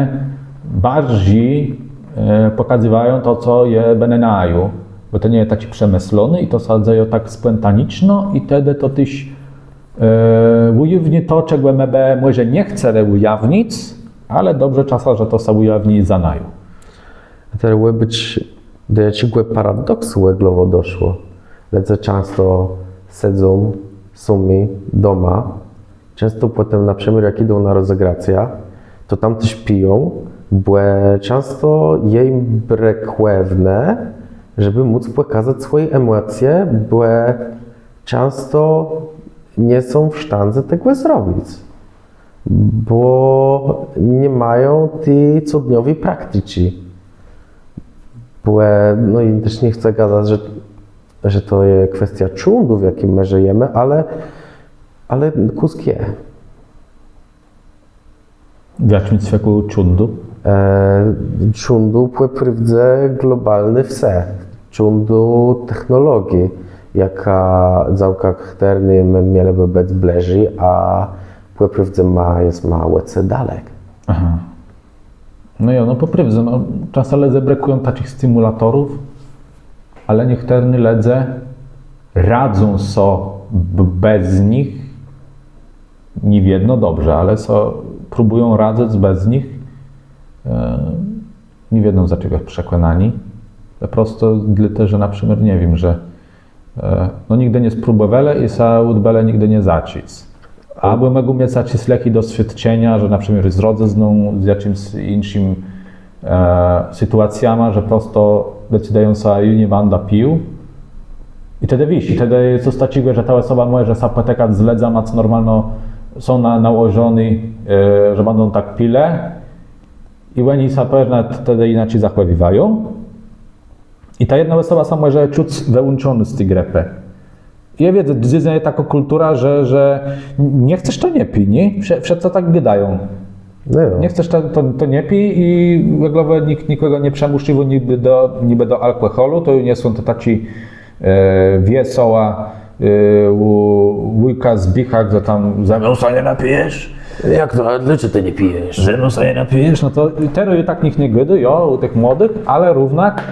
barżi e, pòkazywają to, co je bënë naju, bò to nie je taczé przemëszloné i to sã dzeje tak spòntaniczno i tedë to téż e, ùjôwni to, czegò më bë mòże nie chcelë ùjawnic, ale dobrze czasã, że to sã ùjawni za naju. A terô òbôcz, do jaczégò paradoksu òglowò doszło. Lëdze czãsto sedzą sami doma. Czãsto pòtemù na przëmiôr jak jidą na rozegracjã, to tam téż piją, bò czãsto je jim brëkòwné, żebë móc pòkazac swòje emòcje, bò czãsto nie są w sztãdze tegò zrobic. Bò ni mają ti codniowi prakticzi. Bò, no i téż nie chcã gadac, że, że to je kwestiô cządu, w jaczim më żëjemë, ale, ale kùsk je. W jaczim cwekù cządu? E, cządu pò prôwdze globalny wsë, cządu technologii, jakô dzałka, chtërny më mielë bë bëc blëżi, a pò prôwdze ma, jesma òd se dalek. Aha. No jo, no pò prôwdze, no, czasã lëdze brëkùją taczich stimùlatorów, ale niechtërny lëdze radzą so b- bez nich, nié wiedno dobrze, ale so próbùją radzëc bez nich. E, nié wiedno z jaczégò przekònaniô. Pò prostu dlôte, że na przëmiôr, nie wiém, że e, no nigdë nie spróbòwelë i sã ùdbelë nigdë nie zacząc. Abò mògą miec taczé słëchi doswiôdczenia, że na przëmiôr z rodzëzną, z jaczims jinszim e, sytuacjama, że prosto decydëją sã: jô nie bãdã pił. I tedë wiész, i tedë je cos taczégò, że ta òsoba mòże sã pòtëkac z lëdzama, co normalno są na, nałożony, e, że bãdą tak pilë. I òni sã pewno tedë jinaczi zachòwiwają. I ta jedna òsoba sã mòże czëc wëłączonô z ti grëpë. Jô widzã, dzys je takô kùltura, że, że nie chcesz, to nie pij, nié? Wszë- Wszëtcë tak gôdają. No jo. Nie chcesz, to, to, to nie pij i òglowò nikt nikògò nie przëmùsziwô niby do, niby do alkòhòlu, to nie są to taczé e, wiesołé e, ù wùjka Zbicha, że tam: ze mną sã nie napijesz? Jak to? A dlôcze të nie pijesz? Ze mną sã nie napijesz? No to terô ju tak nicht nie gôdô, jo, ù tëch młodëch, ale równak,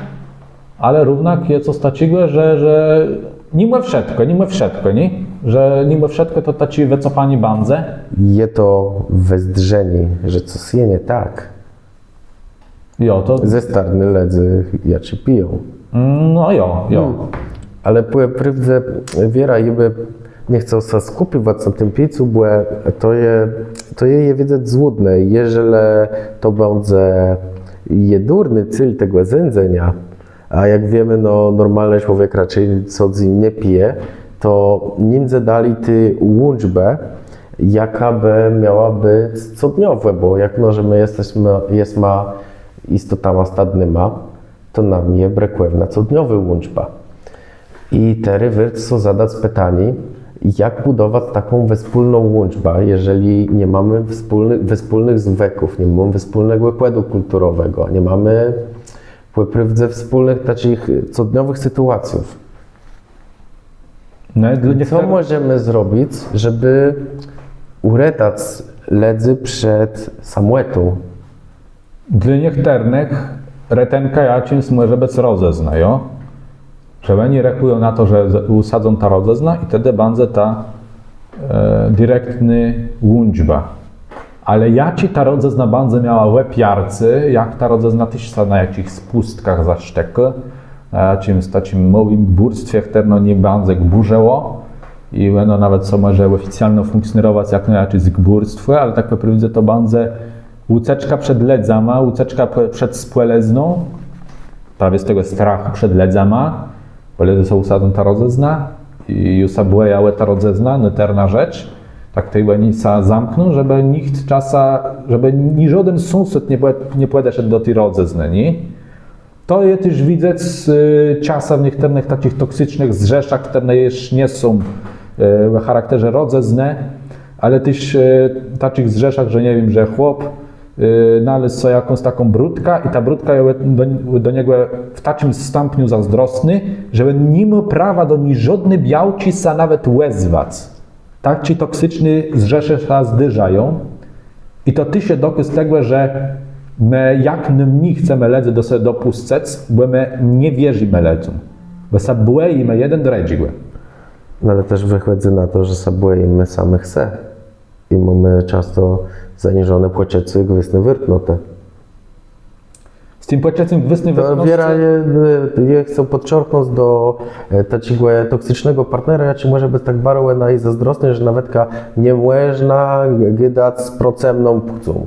ale równak je cos taczégò, że, że nimò wszëtkò, nimò wszëtkò, nié? Że nimò wszëtkò to taczé wëcopanié bãdze. Je to wezdrzenié, że cos je nie tak. Jo, to Ze starny lëdzy, jaczi piją. No jo, jo. Ale pò prôwdze, wierã, jô bë nie chcôł sã skùpiwac na tim picym, bò to je, to je, je widzec złudné. Jeżlë to bãdze jedurny cél tegò zéńdzeniô, a jak wiémë, no, normalny człowiek raczej co dzéń nie pije, to ni mdze dali ti łączbë, jaka bë miała bëc codniowô, bò jak no, że më jesmë, jesma istotama stadnyma, to nama je brëkòwna codniowô łączba. I terô wôrt so zadac pitanié, jak bùdowac taką wespólną łączbã, jeżlë ni mómë wespólny, wespólnëch zwëków, ni mómë wespólnégò kòdu kùlturowégò, ni mómë pò prôwdze wespólnëch taczich codniowëch sytuacjów. No, dlô Co mòżemë zrobic, żebë Ùretac lëdzy przed samòtą. Dlô niechtërnëch retënka jaczims mòże bëc rodzëzna, jo? Że òni rechùją na to, że ùsadzą tã rodzëznã i tedë bãdze ta direktnô łączba. Ale jaczé ta rodzëzna bãdze miała òpiarcé, jak ta rodzëzna téż sã na jaczichs pùstkach zasztëkô, na jaczims taczim môłim gbùrstwie, chtërno nie bãdze gbùrzëło i òno nawet so mòże òficjalno fùnkcjonowac jakno jaczés gbùrstwò, ale tak pò prôwdze to bãdze ùcéczka przed lëdzama, ùcéczka przed spòlëzną, prawie z tegò strachù przed lëdzama, bò lëdze so ùsadzą tã rodzëznã i ju sã bòją ò tã rodzëznã, nôtërna rzecz. Tak tej òni sã zamkną, żebë nicht czasã, żebë niżóden sąsôd nie pòdeszedł do ti rodzëznë, nié? To je téż widzec czasã w niechtërnëch taczich toksicznëch zrzeszach, chtërne jesz nie są w charakterze rodzëznë, ale téż taczich zrzeszach, że nie wiém, że chłop nalôzł so jakąs taką brutkã i ta brutka je do niegò w taczim stãpniu zôzdrosnô, że òn ni mô prawa do niżódny białczi sã nawet òzwac. Taczé toksiczné zrzeszë sã zdôrzają. I to téż je dokôz tegò, że më jak nômni chcemë lëdzy do se dopùscëc, bò më nie wierzimë lëdzóm, bò sã bòjimë jeden drëdżégò. No ale téż wëchòdzy na to, że sã bòjimë samëch se. I mómë czãsto zaniżoné pòczëcé gwôsny wôrtnotë. Z tim pòczëcym gwôsny wôrtnoscë. Wierã jô chcã pòdczorknąc do taczégò toksicznégò partnera, jaczi mòże bëc tak baro na nas zôzdrosny, że nawetka nie mòżna gadac z procëmną płcą.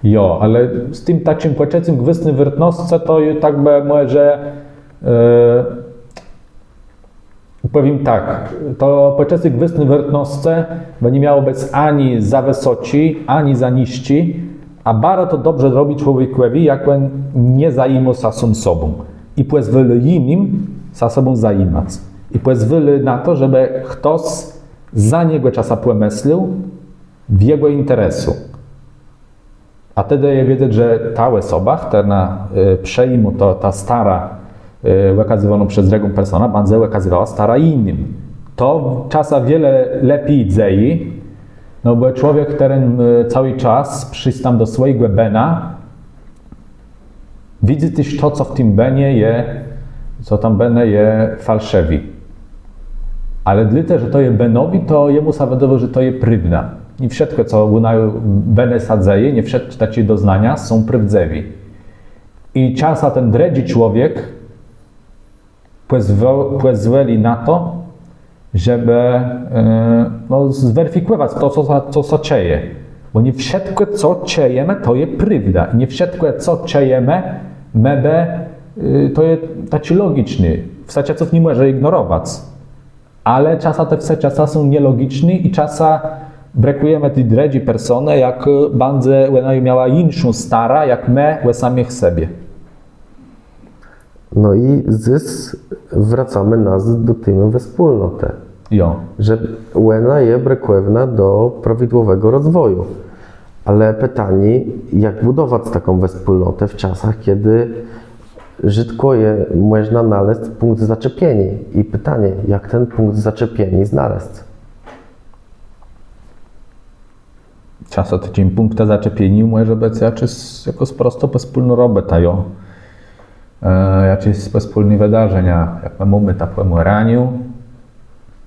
Jo, ale z tim taczim pòczëcym gwôsny wôrtnoscë to ju tak bë mòże Pòwiém tak, to pòczëcé gwôsny wôrtnoscë bë ni miało bëc ani za wësoczé, ani za nisczé, a baro to dobrze robi człowiekòwi, jak òn nie zajimô sã sóm sobą i pòzwôlô jinym sã sobą zajimac. I pòzwôlô na to, żebë chtos za niegò czasã pòmëslôł w jegò interesu. A tedë je wiedzec, że ta òsoba, chtërna przejimô to, ta stara òkazywónô przez drëgą personã, bãdze òkazywała starã jinym. To czasã wiele lepi dzejô, no bò człowiek, chtëren całi czas przëstôł do swòjégò bëna, widzy téż to, co w tim bënie je, co tam bënë je falszëwé. Ale dlôte, że to je bënowé, to jemù sã wëdôwô, że to je prôwda. Nié wszëtkò, co ù naju bënë sã dzeje, nié wszëtczé taczé doznania są prôwdzëwé. I czasã ten drëdżi człowiek pòzwòli na to, żebë no zwerifikòwac to, co sã dzeje. Bò nié wszëtkò, co czëjemë, to je prôwda. I nié wszëtkò, co czëjemë, më bë to je taczé logiczné. Wsë czasów ni mòże ignorowac. Ale czasã te wsë czasã są nielogiczné i czasã brëkùjemë ti drëdżi personë, jak bãdze òna miała jinszą starã, jak më ò samëch sebie. No i dzys wrôcómë nazôd do témë wespólnotë. Jo. Że òna je brëkòwnô do prôwidłowégò rozwòju. Ale pitanié, jak bùdowac taką wespólnotã w czasach, czedë rzôdkò je mòżna nalezc pùnkt zaczepieniô. I pitanié, jak ten pùnkt zaczepieniô znalezc. Czasã taczim pùnktã zaczepieniô mòże bëc jakôs prosto pòspólnô robòta, jo. Jaczés pòspólné wëdarzenia, jak më mómë ta pò mòraniu,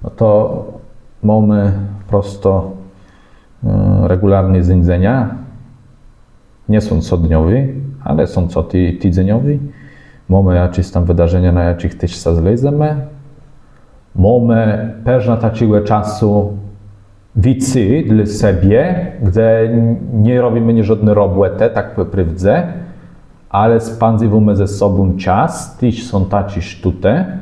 no to mómë prosto regùlarné zéńdzenia. Nie są codniowé, ale są co tidzeniowé. Mómë jaczés tam wëdarzenia, na jaczich téż sã zlezemë. Mómë përznã taczégò czasu wicy dlô sebie, gdze nie robimë niżódny robòtë, tak pò prôwdze, ale spãdzywómë ze sobą czas, téż są taczé sztótë.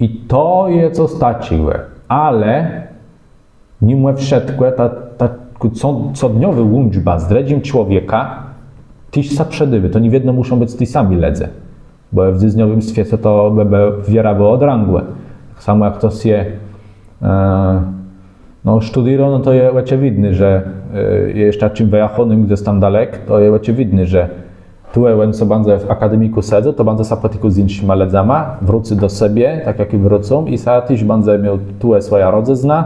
I to je cos taczégò, ale mimò wszëtkò ta codniowô łączba z drëdżim człowiekã téż sã przëdôwô. To nie wiedno mùszą bëc ti sami lëdze. Bò w dzysdniowim swiece to bë wierã bëło drãgò. Tak samò jak chtos je, no, sztudérô, no to je òczëwidné, że je jesz taczim wëjachónym gdzes tam dalek, to je òczëwidné, że tu òn so bãdze w akademikù sedzôł, to bãdze sã pòtikôł z jinszima lëdzama, wrócy do sebie, tak jak i wrócą, i sã téż bãdze miôł tu swòjã rodzëznã,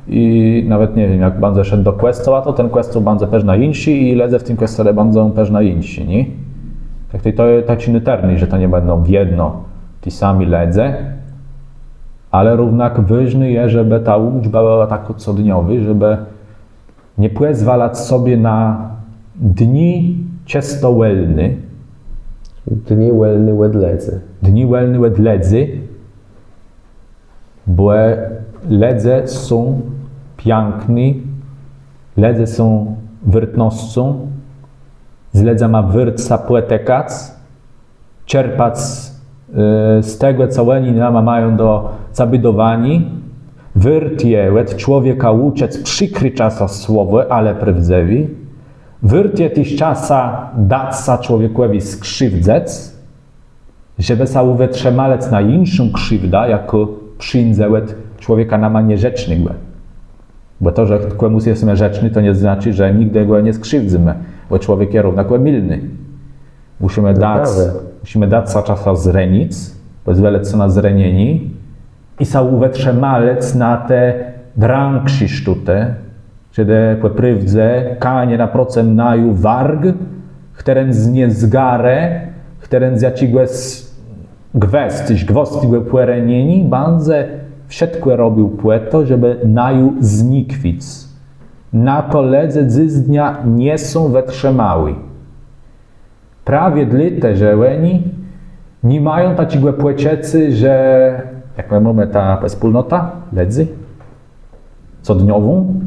I nawet nie wiém, jak bãdzesz szedł do kòscoła, to ten kòscół bãdze përznã jinszi i lëdze w tim kòscele bãdą përznã jinszi, nié? Tak to, to je taczi nôtërny, że to nie bãdą wiedno ti sami lëdze, ale równak wôżné je, żebë ta ùczba bëła takô codniowô, żebë nie pòzwalac sobie na dni czësto wòlné. Dni wòlné òd lëdzy. Dni wòlné òd lëdzy, bò lëdze są piãkny, lëdze są wôrtnoscą, z lëdzama wôrt sã pòtëkac, czerpac z tegò, co òni nama mają do zabédowaniô. Wôrt je òd człowieka ùczëc przikré czasã słowò, ale prôwdzëwé. Wôrt je téż czasã dac sã człowiekòwi skrziwdzëc, żebë sã ùwëtrzëmalëc na jinszą krziwdã, jakô przińdze òd człowieka nama nierzecznégò. Bò to, że kòmùs jesmë żeczny, to nie znaczi, że nigdë gò nie skrziwdzymë, bò człowiek je równak òmilny. Mùszimë dac, mùszimë dac sã czasã zrenic, pòzwòlëc so na zrenienié i sã ùwëtrzëmalëc na te drãgszé sztótë, czedë pò prôwdze kanie naprocëm naju warg, chtëren z niezgarë, chtëren z jaczégòs gwës-, gwôscégò pòrenieniô bãdze wszëtkò robił pò to, żebë naju znikwic. Na to lëdze dzysdnia nie są wëtrzëmałi. Prawie dlôte, że òni ni mają taczégò pòczëcô, że jak më mómë tã wspólnotã lëdzy codniową,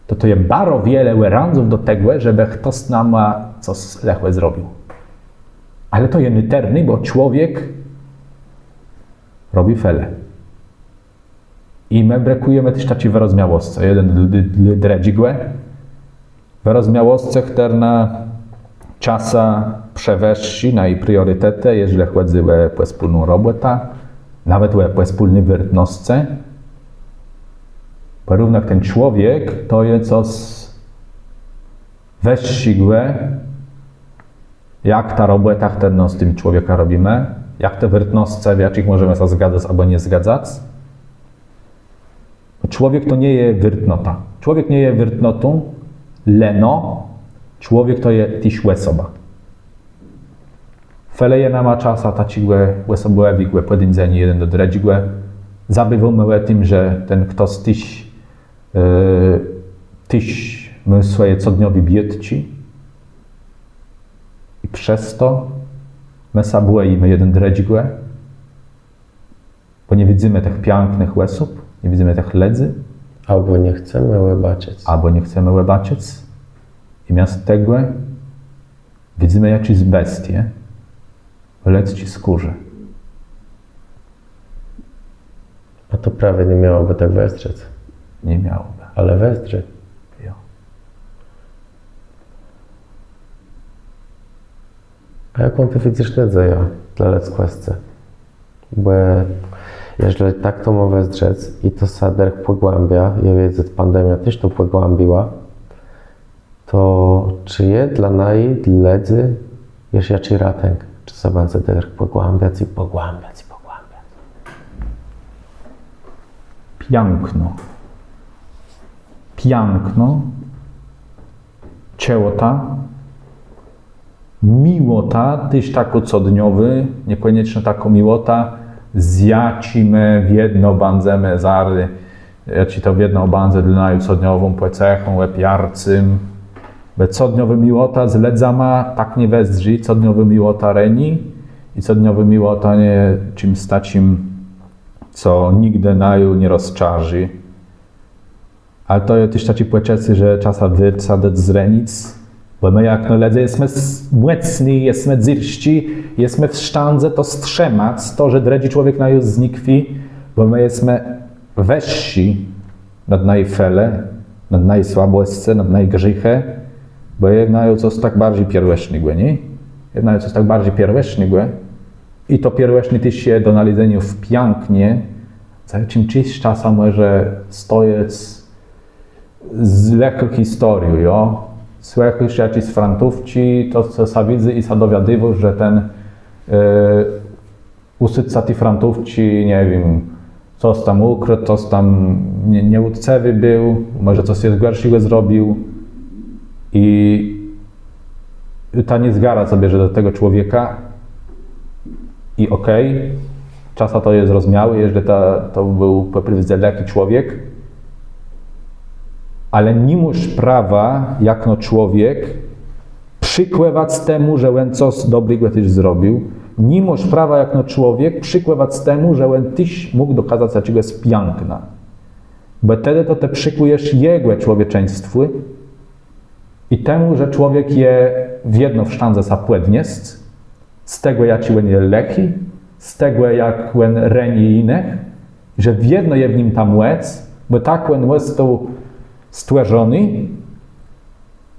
to to je baro wiele òrãdzów do tegò, żebë chtos nama cos lëchò zrobił. Ale to je nôtërné, bò człowiek robi fele. I më brëkùjemë téż taczi wërozmiałoscë jeden dl-, dl-, dlô drëdżégò. Wërozmiałoscë, chtërna czasã przewëższi naje prioritetë, jeżlë chòdzy ò pòspólną robòtã, nawet ò pòspólné wôrtnoscë. Bò równak ten człowiek to je cos wëższégò, jak ta robòta, chtërną z tim człowiekã robimë, jak te wôrtnoscë, w jaczich mòżemë sã zgadzac abò nie zgadzac. Człowiek to nie je wôrtnota. Człowiek nie je wôrtnotą leno, człowiek to je téż òsoba. Felëje nama czasã taczégò òsobòwégò pòdéńdzeniô jeden do drëdżégò. Zabiwómë ò tim, że ten chtos téż, e, téż mô swòje codniowé biôtczi. I przez to më sã bòjimë jeden drëdżégò, bò nie widzymë tëch piãknëch òsób, nie widzymë tëch lëdzy. Abò nie chcemë òbaczëc. Abò nie chcemë òbaczëc. I miast tegò widzymë jaczés bestie w lëdzczi skórze. A to prawie nie miałobë tak wëzdrzec. Nie miałobë. Ale wëzdrzi. Jo. A jaką të widzysz nôdzejã dlô lëdzkòscë? Bò jeżlë tak to mô wëzdrzec i to sã dërch pògłãbia, jô widzã, pandemiô téż to pògłãbiła, to czë je dlô naju, dlô lëdzy, jesz jaczi ratënk? Czë sã bãdze dërch pògłãbiac i pògłãbiac i pògłãbiac? Piãkno. Piãkno. Czëłota. Miłota, téż takô codniowô, niekònieczno takô miłota, z jaczi më wiedno bãdzemë zarô, jaczi to wiedno bãdze dlô naju codniową pòcechą, òpiarcym. Bò codniowô miłota z lëdzama tak nie wëzdrzi, codniowô miłota reni i codniowô miłota nie je czims taczim, co nigdë naju nie rozczarzi. Ale to je téż taczé pòczëcé, że czasã wôrt sã dac zrenic, bò më jakno lëdze jesmë s-, mòcny, jesmë dzyrsczi, jesmë w sztãdze to strzëmac, to, że drëdżi człowiek naju znikwi, bò më jesmë wëższi nad naje fele, nad naje słabòscë, nad naje grzéchë, bò je w naju cos tak barżi pierwòsznégò, nié? Je w naju cos tak barżi pierwòsznégò, i to pierwòszné téż je do nalezeniô w piãknie, za jaczim czim czasã mòże stojec z lëchą historią, jo? Słëchôsz jaczis frantówczi, to co sã widzy i sã dowiadiwôsz, że ten, e, ùsôdca ti frantówczi, nie wiém, cos tam ùkrôdł, cos tam nie, nieùtcëwi béł, mòże cos jesz gòrszégò zrobił. I ta niezgara, co bierze do tegò człowieka. I òkej, czasã to je zrozmiałé, jeżlë to béł pò prôwdze lëchi człowiek. Ale ni môsz prawa, jakno człowiek, przëkòwac temù, że òn cos dobrégò téż zrobił. Ni môsz prawa, jakno człowiek, przëkòwac temù, że òn téż mógł dokazac jaczégòs piãkna. Bò tedë to të przëkùjesz jegò człowieczeństwù i temù, że człowiek je wiedno w sztãdze sã pòdniesc z tegò, jaczi òn je lëchi, z tegò, jak òn reni jinëch, że wiedno je w nim ta mòc, bò tak òn òstôł stwòrzony,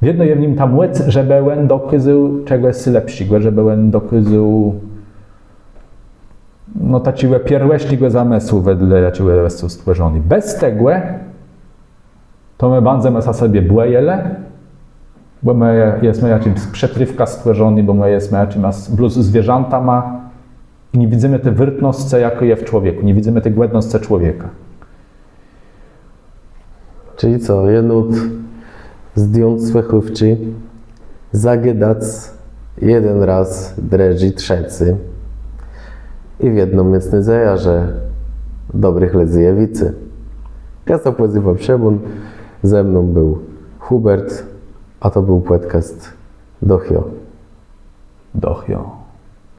wiedno je w nim ta mòc, żebë òn dokôzôł czegòs lepszégò, żebë òn dokôzôł, no, taczégò pierszégò zamësłu, wedle jaczégò òstôł stwòrzony. Bez tegò to më bãdzemë sã sebie bòjelë, bò më jesmë jaczims przëtrôfkã stwòrzony, bò më jesmë jaczims blós zwierzãtama i nie widzymë ti wôrtnoscë, jakô je w człowiekù, nie widzymë ti gòdnoscë człowieka. Czëli co, je nót zdjąc słëchôwczi, zagadac jeden rôz, drëdżi, trzecy i wiedno miec nôdzejã, że dobrëch lëdzy je wicy. Jô sã pòzywóm Szëmón, ze mną béł Hubert, a to béł pòdkast Doch jo. Doch jo.